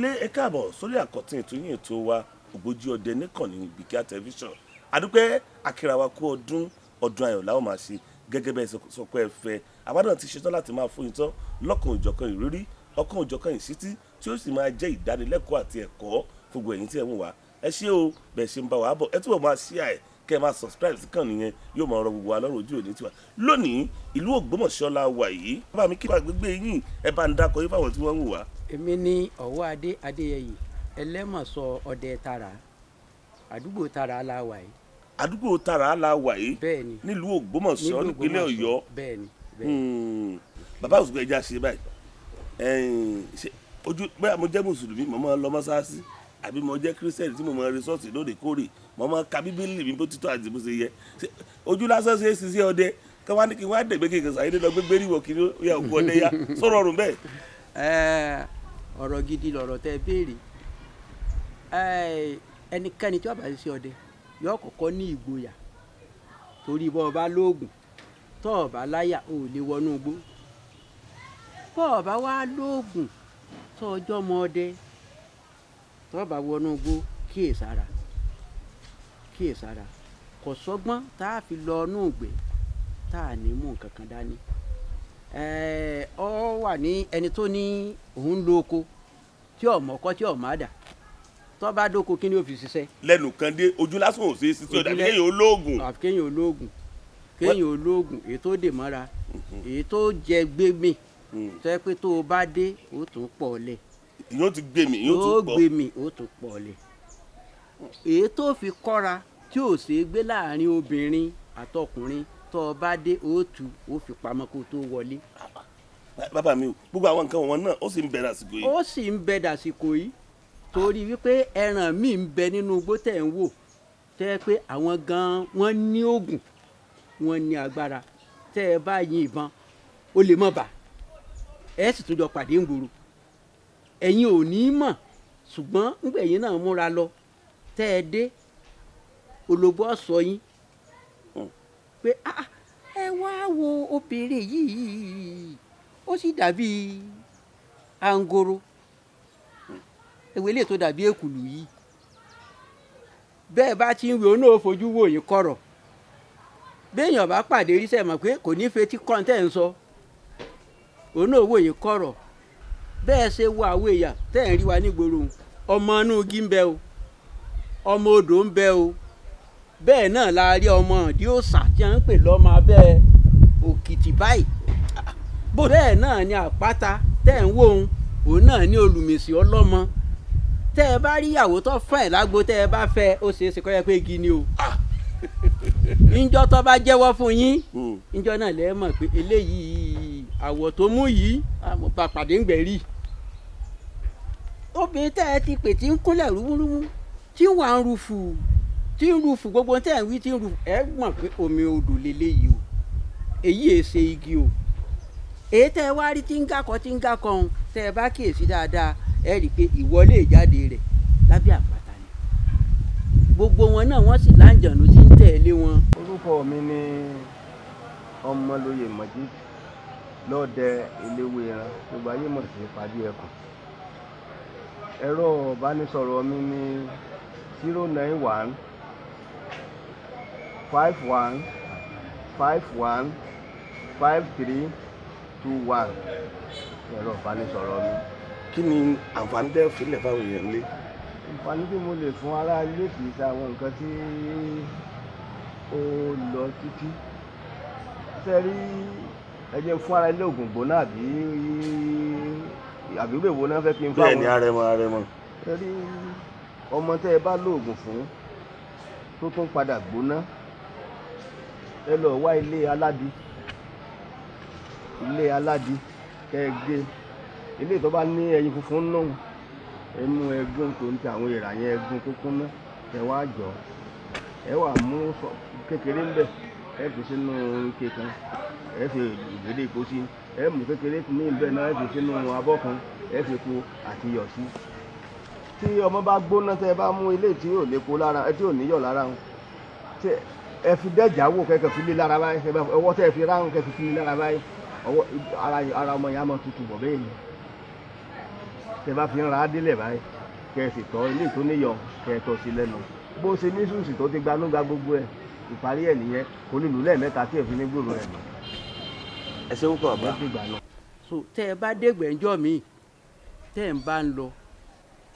Ilé, ẹ káàbọ̀ sórí àkọ́tún ètò yín, ètò wa, Ògbójú Ọdẹ níkànnì Bìkíà Tẹlifíṣàn. Àdúpẹ́, akíra kú ọdún. Ọdún ayọ̀ làwọn máa ṣe gẹ́gẹ́ bẹ́ẹ̀ sọ pé ẹ fẹ́. Àbádàn ti ṣetán láti máa fún yín tán lọ́kàn òjọ̀kan ìrírí, ọkàn òjọ̀kan ìṣítí, tí ó sì máa jẹ́ ìdánilẹ́kọ̀ọ́ àti ẹ̀kọ́ fún gbogbo ẹ̀yin tí ẹ̀ ń wá. Ẹ ṣé o, bẹ́ẹ̀ ṣe ń bá wa bọ̀. Ẹ túbọ̀ máa share ẹ̀, kẹ́ ẹ máa subscribe sí kàn nìyẹn, yóò máa rọ gbogbo wa lọ́rùn. Ojú òní tiwa. Lónìí, ìlú Ògbómọ̀ṣọ́ la wà yìí. Bàbá mi, kí wàá gbégbé yín, ẹ bá ń dákọ yín fáwọn tí wọ́n ń wò wá. Èmi ní Ọ̀wọ́ Adé Adéyẹyè, Ẹlẹ́mọ̀sọ ọdẹ Tara. Àdúgbò Tara la wà yìí. Àdúgbò Tara la wà yìí. Bẹ́ẹ̀ ni. Nílùú Ògbómọ̀ṣọ́, Nílùú nípínlẹ̀ Ògbómọ̀ṣọ́. Ọ̀yọ́. Bẹ́ẹ̀ ni, bẹ́ẹ̀ ni. Bàbá òsùnkú, ẹja ṣe báyìí. Ṣe ojú bóyá mo jẹ́ mùsùlùmí, mo máa ń lọ mọ́sáàsì, àbí mo jẹ́ kírísítẹ́nì tí mo máa ń resọ́ọ̀tì lóòrèkóòrè, mo máa ń ka Bíbélì mi bó ti tọ́ àti bó ṣe yẹ, ṣe ojú lásán ṣe é ṣiṣẹ́ ọdẹ? Kí wọ́n á ní kí wọ́n á dẹ̀gbẹ́ kí n kàn sáyé lọ gbégbé ríwọ̀ kí ó yà òkú ọdẹ yá sọ̀rọ̀ ọ̀rùn bẹ́ẹ̀. Ọ̀rọ̀ gidi lọ̀rọ̀ tẹ́ béèrè. Ẹnikẹ́ni tí ó bá ṣiṣẹ́ ọdẹ yóò kọ́kọ́ ní ìgboyà, torí bọ́ ọ bá lóògùn, tọ́ ọ bá láyà, ò lè wọnú igbó. Bọ́ ọ bá wá lóògùn, tọ́ ọjọ́ mọ ọdẹ, tọ́ ọ bá wọnú igbó, kíyèsára, kíyèsára. Kò sọ́gbọ́n tá a fi lọ inú ìgbẹ́ tá a ní mú nǹkan kan dání. Ọ wà ní ẹni tó ní òun lo oko tí ò mọ̀kọ́, tí ò má dà, tó bá dóko, kí ni ó fi ṣiṣẹ́? Lẹ́nu kan dé, ojú lásán ò ṣe é ṣiṣẹ́ ọdẹ, àbí Ojúlẹ̀- kéèyàn olóògùn. Àfi kéèyàn olóògùn, kéèyàn olóògùn èyí tó dè mọ́ra, èyí tó jẹ gbé mi, tó yẹ pé tó o bá dé, ó tún pọ̀ lẹ̀. Ìyóò ti gbé mi, ìyóò Tó tún pọ̀. gbé mi, ó tún pọ̀ lẹ̀. Èyí tó fi kọ́ra tí ò ṣeé gbé láàrin obìnrin àtọkùnrin, tó o bá dé, ó tu, ó fi pamọ́ kó tó wọlé. Bàbá mi o, gbogbo àwọn nǹkan wọn náà, ó sì ń bẹ̀rẹ̀ àsìkò yìí? Ó sì ń bẹ dàsìkò yìí, torí wípé ẹran míì ń bẹ nínú igbó tẹ̀ ń wò, tẹ́ pé àwọn gan-an wọ́n ní oògùn, wọ́n ní agbára. Tẹ́ ẹ bá yin ìbọn, ó lè mọ̀ bà ẹ, sì tún jọ pàdé ń gbòòrò, ẹ̀yin ò ní mọ̀. Ṣùgbọ́n ńgbà ẹ̀yin náà múra lọ, tẹ́ ẹ dé, olóbó ọ̀sọ́ yín pé, "Ah, ah, ẹ wá wo obìnrin yìí, ó sì dàbí angoro, ewé lè tó dàbí èkùlù yìí." Bẹ́ẹ̀ bá ti ń wí, òun náà fojú wò yín kọ̀rọ̀. Béèyàn bá pàdé rí, sẹ́ẹ̀ mọ̀ pé kò ní fetí kọ́ńtẹ́ ń sọ, òun náà wò yín kọ̀rọ̀. Bẹ́ẹ̀ ṣe wo àwọn èèyàn tẹ́ ẹ̀ ń rí wa nígboro, ọmọ inú igi ń bẹ o, ọmọ odò ń bẹ o, bẹ́ẹ̀ náà la rí ọmọ ìdí òòṣà tí wọ́n ń pè lọ́mọ abẹ́ òkìtì báyìí. Bẹ́ẹ̀ náà ni àpáta tẹ́ ẹ̀ ń wò ó, òun náà ní olùmìsì ọlọ́mọ. Tẹ́ ẹ bá rí ìyàwó tó fẹ́ ẹ̀ lágbo, tẹ́ ẹ bá fẹ́, ó ṣeé ṣe kó yẹ pé igi ni o. Ńjọ́ tó bá jẹ́wọ́ fún yín, ńjọ́ náà lẹ́ mọ̀ pé eléyìí, àwọ̀ tó mú yìí, àmọ́ bá pàdé ń gbẹ̀rí. Obìnrin tẹ́ ẹ ti pè, tí ń kúnlẹ̀ rúmúrúmú, tí wà ń rufù, tí ń rufù, gbogbo tẹ́ ẹ̀ ń wí, tí ń rufù, ẹ mọ̀ pé omi odò leléyìí o, èyí è ṣe igi o. Èyí tẹ́ ẹ wá rí tí ń gàkọ́, tí ń gàkọ́ ọ̀hún, tẹ́ ẹ bá kíyèsí dáadáa, ẹ rí i pé ìwọlé ìjáde rẹ̀ lábẹ́ àpáta ni. Gbogbo wọn náà, wọ́n sì láǹjànú tí ń tẹ̀lé wọn. Orúkọ mi ni Ọmọlóye Mojeed Lọ́dẹ Eléwéran, gbogbo ayé mọ̀ sí Pàdé Ẹkùn. Ẹ̀rọ ìbánisọ̀rọ̀ mi ní 09151515321, ẹ̀rọ ìbánisọ̀rọ̀ mi. Kí ni àǹfààní tẹ́ fílẹ̀ fáwọn èèyàn lé? Àǹfààní tí mo lè fún ará ilé kì í ṣe àwọn nǹkan tí ó lọ títí. Ṣé rí, ẹ jẹ́ fún ará ilé ògùn gbóná àbí ìwé wo náà fẹ́ kí n Bẹ́ẹ̀ ni. fáwọn? Arẹmọ, arẹmọ. Ṣé rí, ọmọ tẹ́ ẹ bá lóògùn fún tó tún padà gbóná, ẹ lọ wá ilé aládì, ilé aládì kẹ́ ẹ gé. Ilé tó bá ní ẹyin funfun náà, ẹ mú ẹgún tó ń tẹ àwọn èèrà yẹn, ẹgún tó kúnná, ẹ wá jọ, ẹ wà mú kékeré ń bẹ, ẹ fi sínú ike kan, ẹ fi ìgbédè epo sí. Ẹ mú kékeré ní ibẹ̀ náà, ẹ fi sínú abọ́ kan, ẹ fi epo àti iyọ̀ sí. Tí ọmọ bá gbóná, tẹ ẹ bá mú ilé tí ò lépo lára, tí ò níyọ̀ lára wọn, tí ẹ fi dẹ́jà wò, kẹ́kẹ́ fi lé lára báyìí, ọwọ́ tẹ́ ẹ fi ráhùn, kẹ́ fi lé lára báyìí, ọwọ́ ara ọmọ yẹn á máa tutù bọ̀ bẹ́ẹ̀ ni. Tẹ bá fi ń ra á délẹ̀ báyìí, kẹ́ ẹ sì tọ́ ilé tó níyọ, kẹ́ ẹ tọ́ sí lẹ́nu. Bó ṣe ní sùsì tó ti gbanúgba gbogbo ẹ̀, ìparí ẹ̀ nìyẹn. Kò ní lù lẹ́ẹ̀mẹ́ta tí èéfín ní gbòòrò ẹ̀ mọ́. Ẹ ṣe púpọ̀ bàbá. Ó dìgbà náà. So tẹ́ ẹ bá dégbẹ̀njọ́ mi, tẹ́ ẹ ń bá ń lọ,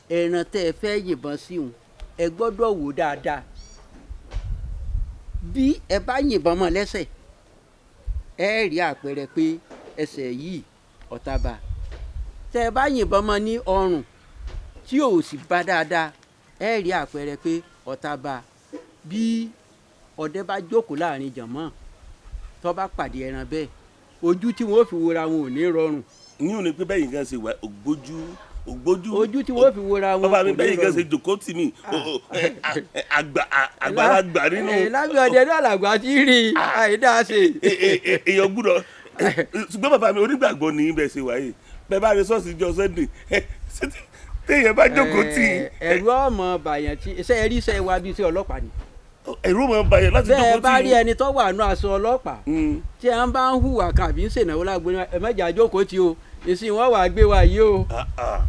ẹran tẹ́ ẹ fẹ́ yìnbọn sí òun, ẹ gbọ́dọ̀ wò dáadáa. Bí ẹ bá yìnbọn mọ́ lẹ́sẹ̀, ẹ rí àpẹẹrẹ pé ẹsẹ̀ yìí ọ̀tá bá. Tẹ́ ẹ bá yìnbọn mọ́ ní ọrùn tí ò sì bá dáadáa, ẹ rí àpẹẹrẹ pé ọ̀tá bá. Bí ọdẹ bá jókòó láàrin jànmọ́, tó bá pàdé ẹran bẹ́ẹ̀, ojú tí wọ́n fi wora wọn ò ní rọrùn. Ní òní pé bẹ́yìn gan ṣe wà ògbójú ògbójú. Ojú tí wọ́n fi wora wọn bàbá mi kò ní bẹ́yìn gan ṣe rọrùn. jòkó tì mí, àgbàlagbà nínú. Lábẹ́ ọdẹ náà làgbà tí rí àìdá ṣe. Èèyàn gbúdọ̀, ṣùgbọ́n bàbá mi onígbàgbọ́ ní ibẹ̀ ṣe wáyé, bẹ́ẹ̀ bá rí ṣọ́ọ̀ṣì jọ Sunday téèyàn bá jókòó tì í. Ẹ̀rù ọmọ bàyàn tí iṣẹ́ rí iṣẹ́ wa bíi iṣẹ́ ọlọ́pàá ni. Ẹ̀rù ọmọ bàyàn láti jókòó tì í. Bẹ́ẹ̀ bá rí ẹni tó wà nù aṣọ ọlọ́pàá tí a bá ń hùwà kan àbí ń ṣènáwó lágbo ẹ mẹ́jà jókòó tì o, ìsìn wọn wàá gbé wa yìí o.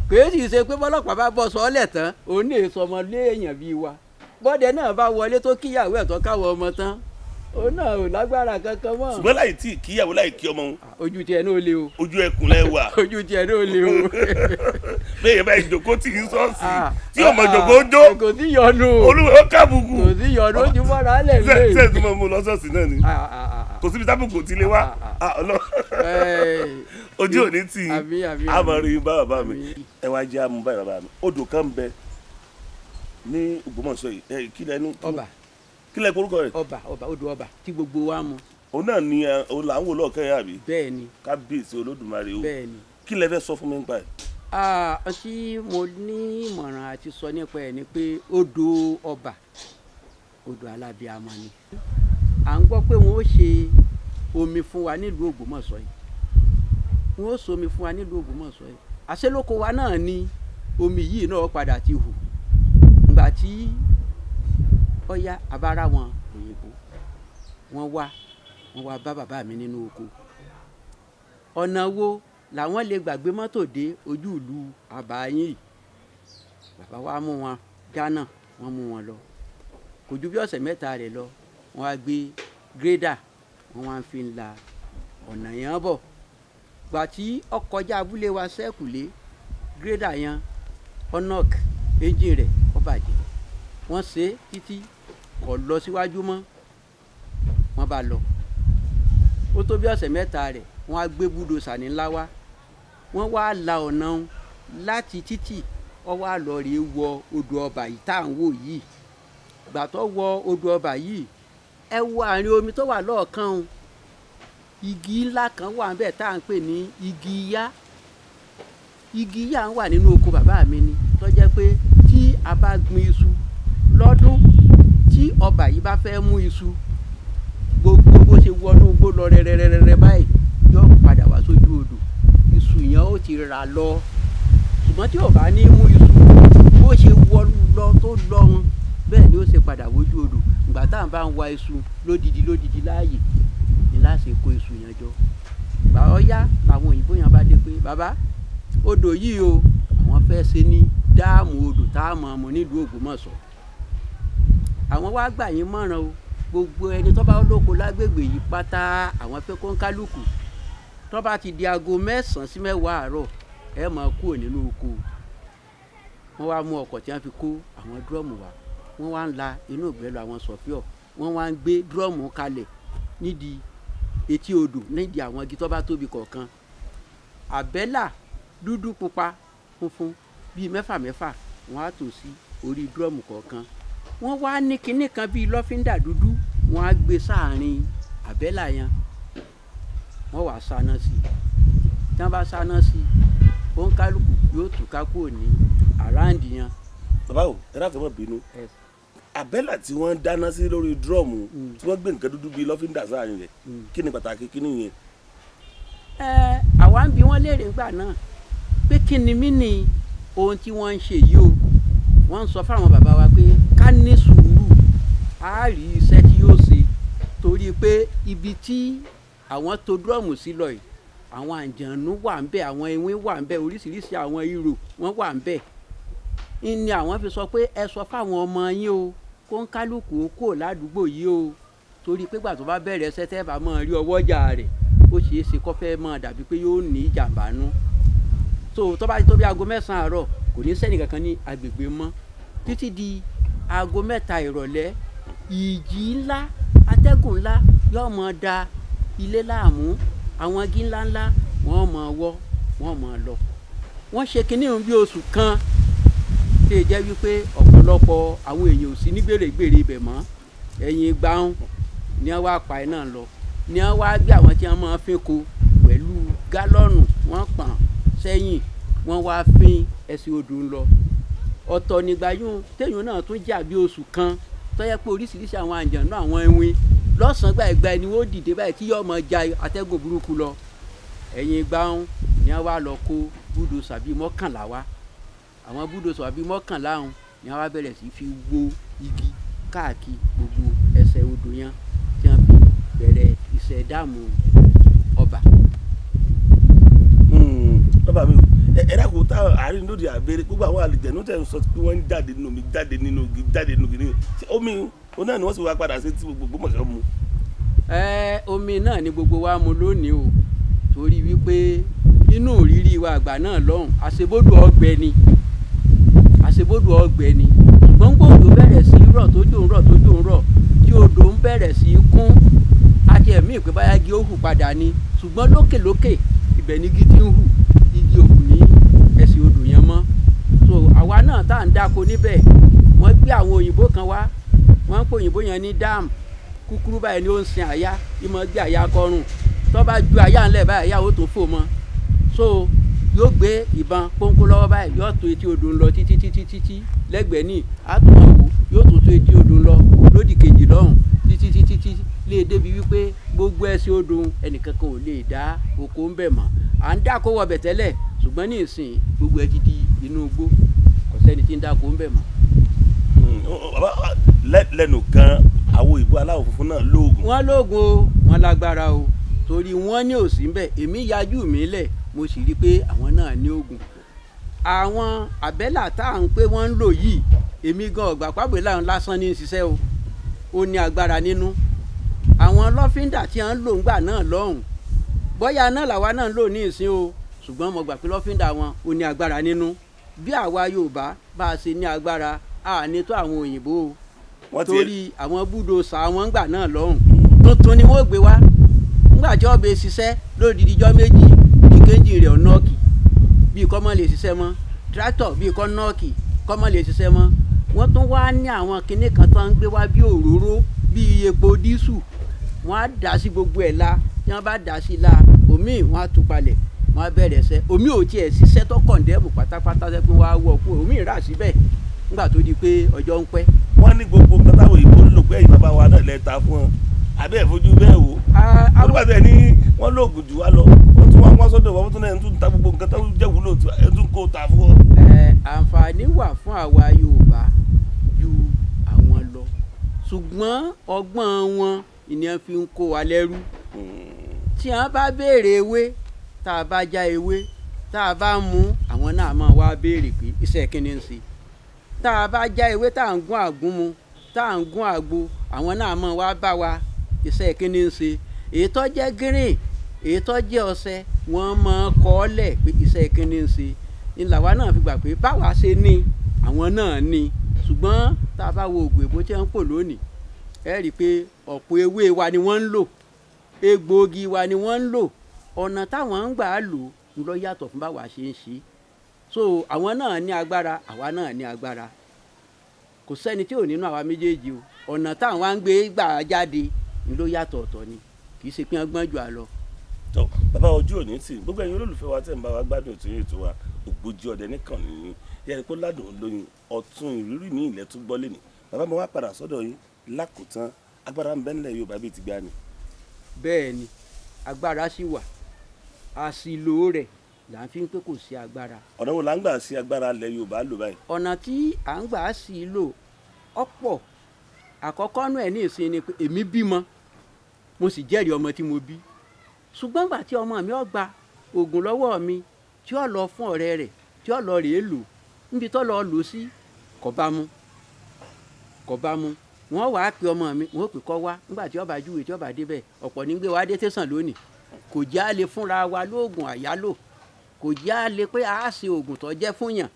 Kò é sì ṣe pé bọ́lọ́pàá bá bọ́ sọ́ọ́lẹ̀ tán òun ní èso ọmọ léèyàn bíi wa. Bọ́dẹ náà bá wọlé tó kíyàwó ẹ̀ tó káwọ́ ọmọ tán, òun náà ò lágbára kankan mọ́. Ṣùgbọ́n láì tí kíyàwó láì kí ọmọ òun. Ojú tiẹ̀ náà le o. Ojú ẹkùn lẹ wà. Ojú tiẹ̀ náà le o. Bẹ́ẹ̀ bá ìjòkó tì í ṣọ́ọ̀ṣì tí ọmọ ìjòkó jó. Kò sí yọnu. Olúwa ó kábùkù. Kò sí yọnu, ó ti mọ́ra lẹ̀ lé. Ṣé ẹ tún mọ mu lọ ṣọ́ọ̀ṣì náà ni? Kò síbi tábùkù ti lè wá. Ojú ò ní tì í. Àmọ́ rí bá bàbá mi. Ẹ wá jẹ́ àmú báyìí bàbá mi. Odò kan bẹ ní Ògbómọ̀ṣọ́ yìí. Kí lẹ nú? Ọba. Kí lẹ korúkọ rẹ̀? Ọba, ọba, odò ọba tí gbogbo wa mu. Òun náà ni òun là ń wò lọ́ọ̀kẹ́ yẹn àbí? Bẹ́ẹ̀ni. Kábíyèsí Olódùmarè o. Bẹ́ẹ̀ni. Kí lẹ fẹ́ sọ fún mi nípa ẹ̀? Tí mo ní ìmọ̀ràn àti sọ nípa ẹ̀ ni pé odò ọba, odò alábíamọ ni. À ń gbọ́ pé wọ́n ó ṣe omi fún wa nílùú Ògbómọ̀ṣọ́ yìí. Wọ́n ó ṣe omi fún wa nílùú Ògbómọ̀ṣọ́ yìí. Àṣelóko wa náà ni omi yìí náà padà ti hù. Ìgbà tí ọya abára wọn òyìnbó, wọ́n wá bá bàbá mi nínú oko. Ọ̀nà wo làwọn lè gbàgbé mọ́tò dé ojú ìlú àbáyín yìí? Bàbá wa mú wọn Ghana, wọ́n mú wọn lọ. Kò ju bí ọ̀sẹ̀ mẹ́ta rẹ̀ lọ, wọ́n wá gbé gírẹ́dà, wọ́n wá fi ń la ọ̀nà yẹn bọ̀. Ìgbà tí ó kọjá abúlé wa sẹ́kùlé, gírẹ́dà yẹn ọ̀nọ́k ẹ́ńjìn rẹ̀ ó bàjẹ́. Wọ́n ṣe é títí kò lọ síwájú mọ́, wọ́n bá lọ. Ó tó bí ọ̀sẹ̀ mẹ́ta rẹ̀, wọ́n á gbé búdòsà ní ńlá wá. Wọ́n wá la ọ̀nà láti títì, ó wá lọ rè wọ odò ọba yìí tá à ń wò yìí. Ìgbà tó wọ odò ọba yìí, ẹ wo àárín omi tó wà lọ́ọ̀kan o. Igi ńlá kan wà níbẹ̀ tá à ń pè ní igi iyá. Igi iyá ń wà nínú oko bàbá mi ni, tó jẹ́ pé tí a bá gbin iṣu lọ́dún, tí ọba yìí bá fẹ́ mú iṣu, gbogbo bó ṣe wọnú igbó lọ rẹ́rẹ́rẹ́rẹ́ báyìí, yóò padà wá sójú odò. Iṣu yẹn ó ti rà lọ. Ṣùgbọ́n tí ò bá ní mú iṣu, bó ṣe wọ lọ tó lọ wọn, bẹ́ẹ̀ ni ó ṣe padà wójú odò. Ìgbà tá à ń bá ń wa iṣu lódidi lódidi láàyè ni láṣẹ kó iṣu yẹn jọ. Ìgbà ọ̀yá làwọn òyìnbó yẹn bá dé pé bàbá, odò yìí o, àwọn fẹ́ ṣe ní dáàmú odò tá a mọ̀ mọ́ nílùú Ògbómọ̀ṣọ́. Àwọn wá gbà yín mọ̀ràn o, gbogbo ẹni tó bá lóko lágbègbè yìí pátá, àwọn fẹ́ kó ń kálukú. Tó bá ti di aago 9 sí 10 àárọ̀, ẹ máa kúrò nínú oko. Wọ́n wá mú ọkọ̀ tí wọ́n fi kó àwọn dúrọ́ọ̀mù wá. Wọ́n wá ń la inú ìgbẹ́ lọ àwọn sọ̀fíọ̀. Wọ́n wá ń gbé dúrọ́ọ̀mù kalẹ̀ nídìí etí odò, nídìí àwọn igi tó bá tóbi kọ̀ọ̀kan. Àbẹ́là dúdú pupa funfun bíi mẹ́fà mẹ́fà wọ́n á tò sí orí dúrọ́ọ̀mù kọ̀ọ̀kan. Wọ́n wá ní kinní kan bíi lọ́fíńdà dúdú, wọ́n á gbé sáàrin àbẹ́là yẹn. Wọ́n wá sáná sí i. Tí wọ́n bá sáná sí i, òǹkálùkù yóò túká kúrò ní àráǹdì yẹn. Bàbá o, ẹ dákun má bínú. Àbẹ́là tí wọ́n dáná sí lórí dúrọ́ọ̀mù tí wọ́n gbé nǹkan dúdú bíi lọ́fíńdà sáàrin rẹ̀, kí ni pàtàkì kíní yẹn? Àwa ń bi wọ́n léèrè ńgbà náà pé kí ni mí ni ohun tí wọ́n ń ṣe yìí o. Wọ́n ń sọ fáwọn bàbá wa pé ká ní sùúrù, á rí iṣẹ́ tí yóò ṣe, torí pé ibi tí àwọn to dúrọ́ọ̀mù sí lọ yìí, Àwọn àǹjànú wà ń bẹ̀, àwọn ewé wà ń bẹ̀, oríṣiríṣi àwọn ihò wọ́n wà ń bẹ̀. Ní àwọn fi sọ pé ẹ sọ fáwọn ọmọ yín o, kó ń kálukú ó kúrò ládùúgbò yìí o, torí pé gbà tó bá bẹ̀rẹ̀ ẹsẹ̀ tẹ́ bá máa rí ọwọ́jà rẹ̀, ó ṣeé ṣe kó fẹ́ máa dàbí pé yóò ní ìjàmbá nú. So tó bá ti tó bí aago 9 àárọ̀, kò ní sẹ́ni kankan ní agbègbè mọ́ títí di aago 3 ìrọ̀lẹ́. Ìjì ńlá, atẹ́gùn ńlá yóò máa da ilé láàmú, àwọn igi ńlá ńlá wọ́n máa wọ́, wọ́n máa lọ. Wọ́n ṣe kinní un bí oṣù kan tí ì jẹ́ wípé ọ̀pọ̀lọpọ̀ àwọn èèyàn ò sí ní gbèrègbèrè ibẹ̀ mọ́. Ẹ̀yìn ìgbà un ni wọ́n wá pa iná lọ, ni wọ́n wá gbé àwọn tí wọ́n máa ń fín ko pẹ̀lú gálọ́ọ̀nù, wọ́n pọ̀n sẹ́yìn, wọ́n wá fín ẹsẹ̀ odò ń lọ. Ọ̀tọ̀ nígbà yún téèyàn náà tún jà bí oṣù kan tó yẹ pé oríṣiríṣi àwọn àǹjànú, àwọn ẹwin lọ́sàn-án gbàgbà ni wọ́n dìde báyìí tí yóò máa ja atẹ́gùn burúkú lọ. Ẹ̀yìn ìgbà un ni wọ́n wá lọ kó búdòsà bíi 11 wá. Àwọn búdòsà bíi 11 ọ̀hún ni wọ́n wá bẹ̀rẹ̀ sí fi wó igi káàkiri gbogbo ẹsẹ̀ odò yẹn tí wọ́n fi bẹ̀rẹ̀ iṣẹ́ dáàmú ọba. Bàbá mi o, ẹ dákun, tá àárín lóde àbẹ̀rẹ̀ gbogbo àwọn àlùjẹ̀nú tẹ̀ ń sọ pé wọ́n ń jáde nínú omi, jáde nínú igi, jáde nínú igi ní ṣé omi òun náà ni wọ́n sì wá padà sí tí gbogbo Ògbómọ̀ṣọ́ mu? Ẹ omi náà ni gbogbo wa mu lónìí o, torí wípé inú ìrírí wa àgbà náà lọ́hùn, àṣebódò ọgbẹ ni, àṣebódò ọgbẹ ni. Ṣùgbọ́n gbòòdò bẹ̀rẹ̀ sí í rọ̀, tójò ń rọ̀, tójò ń rọ̀, tí odò ń bẹ̀rẹ̀ sí í kún, àti ẹ̀mí ìpè báyá igi ó hù padà ni. Ṣùgbọ́n lókèlókè ibẹ̀ ni igi ti ń hù, igi ò hù ní ẹsẹ̀ odò yẹn mọ́. So àwa náà tá à ń dáko níbẹ̀, wọ́n gbé àwọn òyìnbó kan wá, wọ́n ń pè òyìnbó yẹn ní dáàmù. Kúkúrú báyìí ni ó ń sin àyà, ìmọ̀ gbé àyà kọrùn, tó bá ju àyà ńlẹ̀ báyìí, àyà ó tó fò mọ́. So yóò gbé ìbọn pọ́npọ́n lọ́wọ́ báyìí, yóò tó etí odò ń lọ títí títí títí lẹ́gbẹ̀ẹ́ ní àtúmọ̀ wò, yóò tó tó etí odò ń lọ lódì kejì lọ́hùn títí títí títí lè débi wípé gbogbo ẹsẹ̀ odò ẹnìkankan ò lè dá oko ń bẹ̀ mọ́. À ń dáko wọbẹ̀ tẹ́lẹ̀, ṣùgbọ́n ní ìsìn gbogbo ẹ ti di inú igbó, kò sẹ́ni tí ń dáko ń bẹ̀ mọ́. Bàbá, lẹ́nu kan, àwọn òyìnbó aláwọ̀ funfun náà lóògùn. Wọ́n lóògùn o, wọ́n lágbára o, torí wọ́n ní òsì ń bẹ̀. Èmi yajú mi lẹ̀, mo sì rí i pé àwọn náà ní òògùn. Àwọn àbẹ́là tá à ń pé wọ́n ń lò yìí, èmi gan ọ̀gbà pàbẹ́là lásán ní í ṣiṣẹ́ o, ó ní agbára nínú. Àwọn lọ́fíńdà tí wọ́n ń lò ńgbà náà lọ́hùn, bóyá náà làwa náà ń lò ní ìsín o, ṣùgbọ́n mo gbà pé lọ́fíńdà wọn ó ní agbára nínú. Bí àwa Yorùbá bá a ṣe ní agbára, a ní tó àwọn òyìnbó o, torí àwọn búdòsà wọn ńgbà náà lọ́hùn tuntun ni wọ́n gbé wá. Ńgbà tí wọ́n bẹ ṣiṣẹ́ lódìdí ijọ́ méjì, ìkejì rẹ̀ nọ́ọ̀kì bíi kọ́ mọ́ lè ṣiṣẹ́ mọ́, tractor bíi kọ́ nọ́ọ̀kì kọ́ mọ́ lè ṣiṣẹ́ mọ́. Wọ́n tún wá ní àwọn kinní kan tó ń gbé wá bí òróró, bí epo dísù, wọ́n á dà sí gbogbo ẹ̀ la. Tí wọ́n bá dà sí la, omi wọ́n á tú palẹ̀, wọ́n á bẹ̀rẹ̀ ṣẹ́. Omi ò tiẹ̀ ṣiṣẹ́ tó kọ̀ǹdẹ́mù pátápátá ṣẹ́ pé wọ́n á wọ̀ kú, omi rà síbẹ̀ nígbà tó di pé ọjọ́ ń pẹ́. Wọ́n ní gbogbo nǹkan táwọn òyìnbó ń lò pé ẹ̀yin bàbá wa náà lẹ ta fún wọn, àbí ẹ̀ fojú bẹ́ẹ̀ wò. Wọ́n nígbà tí ẹ ní wọ́n lóògùn jù wá lọ, wọ́n tún wá wọ́n sọ́dọ̀ wọ́n tún náà tún ta gbogbo nǹkan tó jẹ́ wúlò ẹ̀ tún kó ta fún wọn. Àǹfààní wà fún àwa Yorùbá ju àwọn lọ, ṣùgbọ́n ọgbọ́n wọn ni wọ́n fi ń kó wa lẹ́rú. Tí wọ́n bá béèrè ewé, tá a bá já ewé, tá a bá mú, àwọn náà máa wá béèrè pé iṣẹ́ kí ni ń ṣe. Tá a bá já ewé tá à ń gún àgúnmu, tá à ń gún àgbo, àwọn náà máa wá bá wa iṣẹ́ kí ni ń ṣe. Èyí tó jẹ́ gírìn, èyí tó jẹ́ ọṣẹ, wọ́n máa kọ́ ọ́ lẹ̀ pé iṣẹ́ kí ni ń ṣe. Ní làwa náà fi gbà pé báwa ṣe ní, àwọn náà ní. Ṣùgbọ́n tá a bá wo ògùn èbó tí wọ́n ń pò lónìí, ẹ rí i pé ọ̀pọ̀ ewé wa ni wọ́n ń lò, egbòogi wa ni wọ́n ń lò, ọ̀nà táwọn ń gbà á lò ń lọ yàtọ̀ fún báwa ṣe ń ṣe. So àwọn náà ní agbára, àwa náà ní agbára. Kò sẹ́ni tí ò nínú àwa méjèèjì o. Ọ̀nà táwọn wá ń gbé gbà jáde ń lọ yàtọ̀ ọ̀tọ̀ ni, kì í ṣe pé wọ́n gbọ́n jù á lọ. Tọ́ bàbá, ojú òní tì gbogbo ẹ̀yin olólùfẹ́ wa tẹ̀ ń bá wa gbádùn ètò yìí, ètò wa Ògbójú Ọdẹ nìkan nìyí. Yẹ́nì kó ládùn lóyún ọ̀tún ìrírí mi ilẹ̀ tún gbọ́ lẹ́nìí. Bàbá mi wá padà sọ́dọ̀ yín lákòótán, agbára ń bẹ nílẹ̀ Yorùbá bíi ti gbani. Bẹ́ẹ̀ ni, agbára sì wà, àṣìlò rẹ̀ là ń fi pé kò sí agbára. Ọ̀nà wo là ń gbà sí agbára ilẹ̀ Yorùbá lò báyìí? Ọ̀nà tí à ń gbà sí lò ọ̀pọ̀. Àkọ́kọ́ nú ẹ̀ ní ìsìn ni pé èmi bímọ, mo sì jẹ́rìí ọmọ tí mo bí. Ṣùgbọ́n ìgbà tí ọmọ mi ó gba oògùn lọ́wọ́ mi tí ó lọ fún ọ̀rẹ́ rẹ̀ tí ó lọ rèé lò níbi tó lọ lò sí, kò bá mu, kò bá mu. Wọ́n wàá pe ọmọ mi, wọ́n pè kọ́ wá nígbà tí ó bá júwe, tí ó bá débẹ̀, ọ̀pọ̀ ní gbé wa dé tẹ̀sán lónìí. Kò já lè fúnra wa lóògùn àyálò, kò já lè pé a ṣe oògùn tó jẹ́ fún yàn,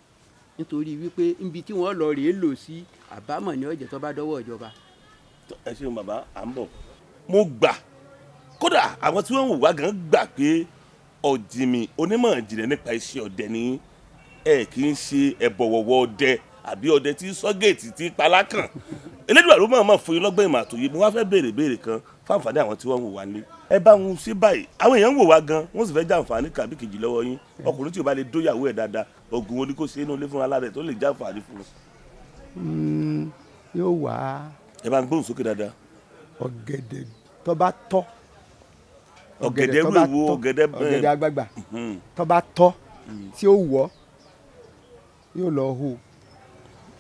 nítorí wípé níbi tí wọ́n lọ rèé lò sí, àbámọ̀ ní ọ̀jẹ̀ tó bá dọ́wọ́ ìjọba. Ẹ ṣeun bàbá, à ń bọ̀. Mo gbà, kódà àwọn tí wọ́n ń wò wá gan gbà pé ọ̀jìnmì onímọ̀ ìjìnlẹ̀ nípa iṣẹ́ ọdẹ ni ẹ, kì í ṣe ẹ̀bọ̀wọ̀wọ̀ ọdẹ àbí ọdẹ tí sọ́gẹ̀tì tí palákàn. Elédùà ló mọ̀ọ́mọ̀ fún yín lọ́gbọ́n ìmọ̀ àtòyè. Mo wá fẹ́ béèrè béèrè kan fáǹfààní àwọn tí wọ́n ń wò wá nílé. Ẹ bá wọn ṣe báyìí, àwọn èèyàn ń wò wá gan, wọ́n sì fẹ́ jàǹfààní kàbí kejì lọ́wọ́ yín. Ọkùnrin tí ò bá lè dóyàwó ẹ̀ dáadáa, oògùn wo ni kò ṣe inú ilé fúnra rẹ̀ tó lè jàǹfààní fún un? Yóò wá. Ẹ bá ń gbóhùn sókè dáadáa. Ọ̀gẹ̀dẹ̀ tó bá tọ́. Ọ̀gẹ̀dẹ̀ tó bá rú èwo? tọ́, Ọ̀gẹ̀dẹ̀? Ọ̀gẹ̀dẹ̀ àgbagbà tó bá tọ́ tí ó wọ̀, yóò lọ hó.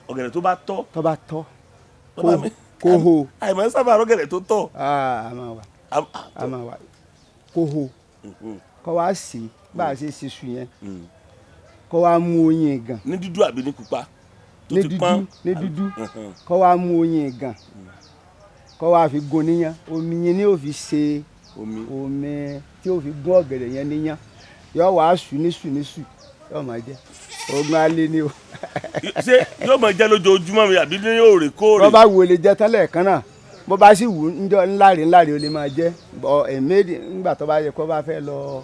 Ọ̀gẹ̀dẹ̀ tó bá tọ́. Tó bá tọ́, Bàbá mi, kó hó. Àìmọ̀ sábà rọ́gẹ̀dẹ̀ tó tọ́. Ah, a máa wà, a máa wà, kó hó, kó wá sí bá a ṣe ṣe sùn yẹn, kó wá mú oyin gan. Ní dúdú àbí ní pupa tó Ní ti dúdú. pọ́n? Ní dúdú. Kó wá mú oyin gan, kó wá fi gún níyàn. Omi yẹn ni yóò fi ṣe omi. Omi tí yóò fi gún ọ̀gẹ̀dẹ̀ yẹn níyàn, yóò wá sùn ní sùn ní sùn, yóò máa jẹ ogun alẹ́ ni o. Ṣé yóò máa jẹ́ lójoojúmọ́ mi àbí ní òrèkóòrè? Bó bá wù, ó lè jẹ tán lẹ́ẹ̀kan náà. Bó bá sì wù ńjọ́ ńláre ńláre, ó lè máa jẹ bọ ẹ̀mẹ́rì ńgbà tó bá yẹ kó bá fẹ́ lọ.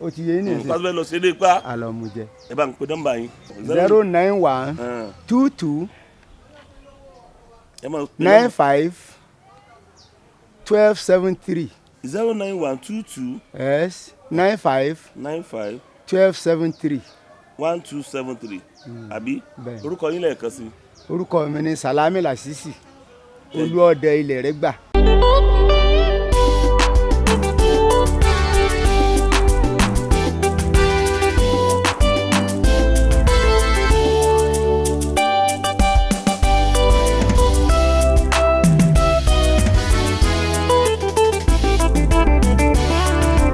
Ó ti yé yín nìyẹn. Pásítọ̀ lọ sí ilé ipá. Àlọ́mú jẹ. Ẹ bá ń pe nọ́mbà yín. 091 22 Ẹ máa pe 95 12 73. 091 22 S 95 95 12 73. 1273, àbí? Bẹ́ẹ̀. Orúkọ yín lẹ́ẹ̀kan sí. Orúkọ mi ni Salami Lasisi, Olúọdẹ ilẹ̀ rẹ gbà.